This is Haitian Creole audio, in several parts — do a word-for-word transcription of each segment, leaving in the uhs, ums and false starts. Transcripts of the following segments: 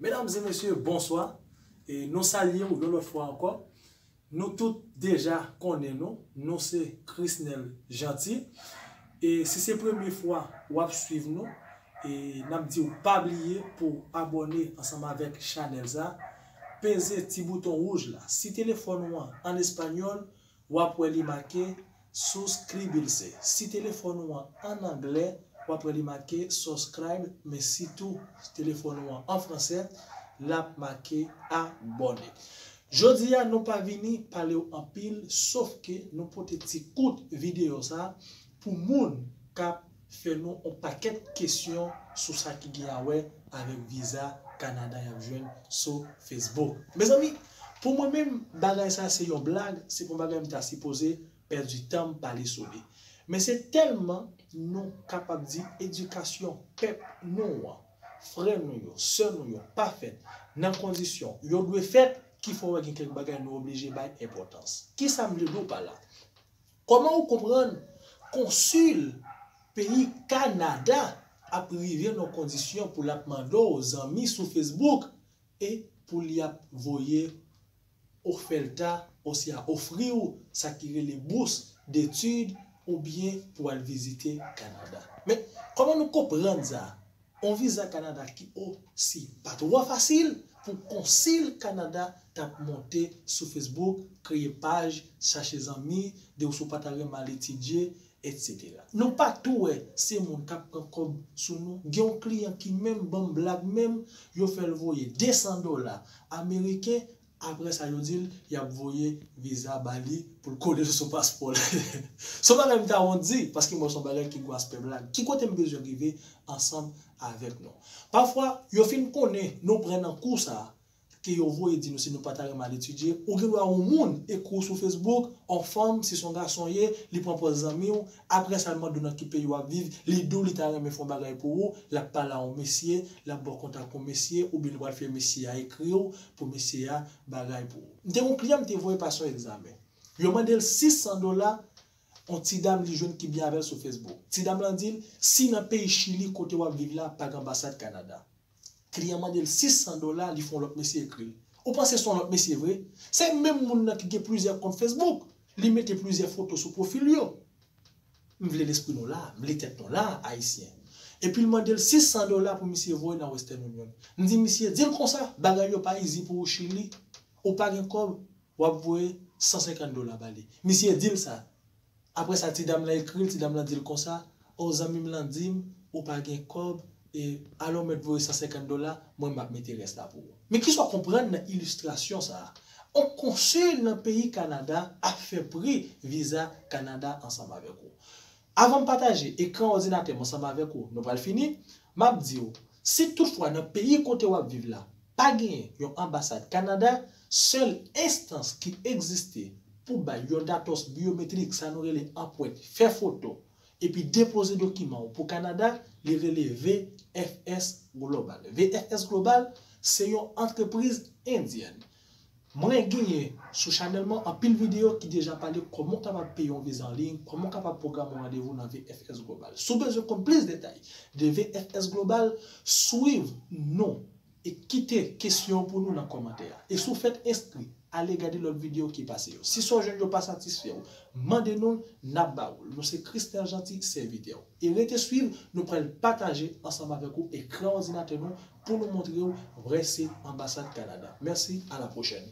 Medam e mesye, bonswa. E nou salye w yon lòt fwa ankò. Nou tout deja konnen nou, nou se Chrisnel Jeanty. E si se premye fwa w ap swiv nou, e n ap di w pa bliye pou w abòne ansanm avèk chanèl sa. Peze ti bouton wouj la. Si telefòn ou an an espanyòl, w ap wè li make suscribirse. Si telefòn ou an an anglè, w ap wè li make subscribe, men sitou telefòn ou an an fransè, l ap make abòne. Jodi a, nou pa vini pale w anpil, sof ke nou pote ti kout videyo sa pou moun k ap fè nou on pakèt kesyon sou sa ki gen a wè avèk viza Kanada y ap jwenn sou Facebook. Mezanmi, pou mwen menm, bagay sa se yon blag, se pa yon bagay m ta sipoze pèdi tan m pale sou li. Men se tèlman nou kapab di edikasyon pèp nou an, frè nou yo, sè nou yo pa fèt nan kondisyon yo dwe fèt, ki fè w wè gen kèk bagay nou oblije bay enpòtans. Kisa m vle di w pa la? Kòman ou konprann konsil peyi Kanada ap rive nan kondisyon pou l ap mande w zanmi sou Facebook e pou li ap voye ofèlta, osya ofri w sa ki rele bous detid oubyen pou al vizite Kanada? Men, kòman nou konprann sa? On viza Kanada ki osi pa twò fasil pou konsil Kanada t ap monte sou Facebook, kreye paj, chache zanmi, di w si w pa ta renmen al etidye, etsetera. Nou pa tou wè se moun k ap pran kòb sou nou? Gen yon kliyan ki menm ban m blag menm, yo fè l voye de san dola ameriken, apre sa yo di l y ap voye viza ba li pou l kole l sou paspò l. Se yon bagay m ta wont di, paske m wè se yon bagay ki gen aspè blag. Ki kote m bezwen rive ansanm avèk nou? Pafwa, yo fin konnen nou pran nan kou sa a, ke yo voye di nou si nou pa ta renmen al etidye, ou gen dwa yon moun ekri w sou Facebook, yon fanm, si se yon gason ye, li pran pòz zanmi w, apre sa l mande w nan ki peyi w ap viv, li di w li ta renmen fè yon bagay pou ou, l ap pale a yon mesye, l ap ba w kontak yon mesye, oubyen li pral fè mesye a ekri w pou mesye a bagay pou ou. M te gen yon kliyan m te voye pase yon egzamen. Yo mande l sis san dola, yon ti dam li jwenn ki byen avè l sou Facebook. Ti dam lan di l, si nan peyi Chili kote w ap viv la pa gen anbasad Kanada. Kliyan mande l sis san dola, li fè yon lòt mesye ekri l. Ou panse se yon lòt mesye vre? Se menm moun nan ki gen plizyè kont Facebook. Li mete plizyè foto sou pwofil yo. M vle lespri nou la, m vle tèt nou la, Ayisyen. Epi l mande l sis san dola pou misye voye nan Western Union. M di misye, di l konsa, bagay yo pa izi pou ou Chili. Ou pa gen kòb, w ap voye san senkant dola ba li. Misye di l sa. Apre sa, ti dam lan ekri l, ti dam lan di l konsa, o, zanmi m lan di m, ou pa gen kòb, e, alò w mèt voye san senkant dola, mwen m ap mete rès la pou ou. Men kisa w konprann nan ilistrasyon sa a? On konsil nan peyi Kanada ap fè pri viza Kanada ansanm avèk ou. Avan m pataje ekran òdinatè m ansanm avèk ou, nou pral fini, m ap di w, si toutfwa nan peyi kote w ap viv la, pa genyen yon anbasad Kanada, sèl enstans ki egziste pou bay yon datòs byometrik, sa nou rele anprent, fè foto, epi depoze dokiman w pou Kanada, li rele V F S Global. V F S Global se yon antrepriz endyèn. Mwen genyen sou chanèl mwen anpil videyo ki deja pale kòman w kapab peye yon viza an liy, kòman w kapab pwograme yon randevou nan V F S Global. Si w bezwen konn plis detay de V F S Global, swiv nou e kite kesyon w pou nou nan kòmantè a. E si w fèt enskri, ale gade lòt videyo ki pase yo. Si sa w jwenn yo pa satisfè w, mande nou l, n ap ba ou l. Nou se Chrisnel Jeanty, sèvitè w. E rete swiv, nou pral pataje ansanm avèk ou ekran òdinatè nou pou nou montre w vrè se anbasad Kanada. Mèsi, a la pwochèn.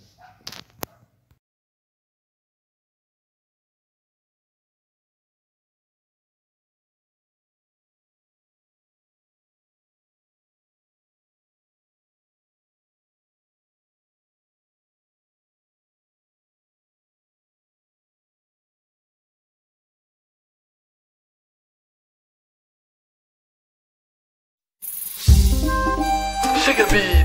Shake a beat.